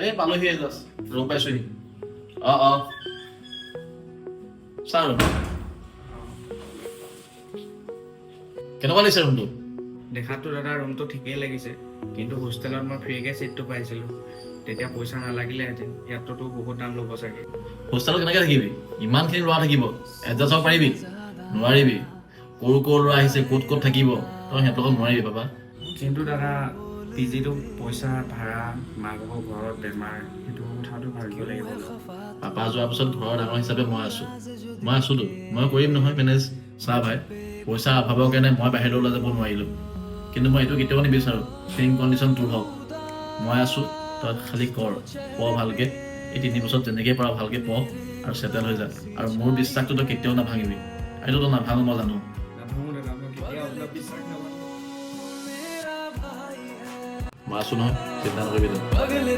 এই পালোহি, just room পাইছোহি। অঁ, চা ৰুম কেনেকুৱা লাগিছে ৰুমটো? দেখাততো দাদা ৰুমটো ঠিকেই লাগিছে, কিন্তু হোষ্টেলত মই ফ্ৰীকৈ চিটটো পাইছিলোঁ, তেতিয়া পইচা নালাগিলেহেঁতেন। ইয়াততো বহুত দাম ল'ব চাগে। হোষ্টেলত কেনেকে থাকিবি? ইমানখিনি ল'ৰা থাকিব, এডজাষ্ট হ'ব পাৰিবি? নোৱাৰিবি। ক'ৰ ক'ৰ ল'ৰা আহিছে, ক'ত ক'ত থাকিব, তই সিহঁতৰ লগত নোৱাৰিবি বাবা। কিন্তু দাদা, পি জিটো পইচা, ভাড়া, মাক বাপেকৰ ঘৰত বেমাৰ, সেইটো কথাটো ভাবিব লাগিব ন। পাপা যোৱাৰ পিছত ঘৰৰ ডাঙৰ হিচাপে মই আছো, মই আছোতো, মই কৰিম নহয় মেনেজ। চা ভাই, পইচাৰ অভাৱৰ কাৰণে মই বাহিৰলৈ ওলাই যাব নোৱাৰিলোঁ, কিন্তু মই এইটো কেতিয়াও নিবিচাৰোঁ ছেইম কণ্ডিশ্যন তোৰ হওক। মই আছো, তই খালি কৰ, পঢ় ভালকে। এই 3 বছৰত যেনেকৈ পাৰ ভালকে পঢ় আৰু ছেটেল হৈ যা। আৰু মোৰ বিশ্বাসটো তই কেতিয়াও নাভাঙিবি। এইটো তই নাভাঙ, মই জানো। নাভাঙো দাদা, মই কেতিয়াও আপোনাৰ বিশ্বাস নাভাঙো। মই আছো নহয়, চিন্তা নকৰিবি তই।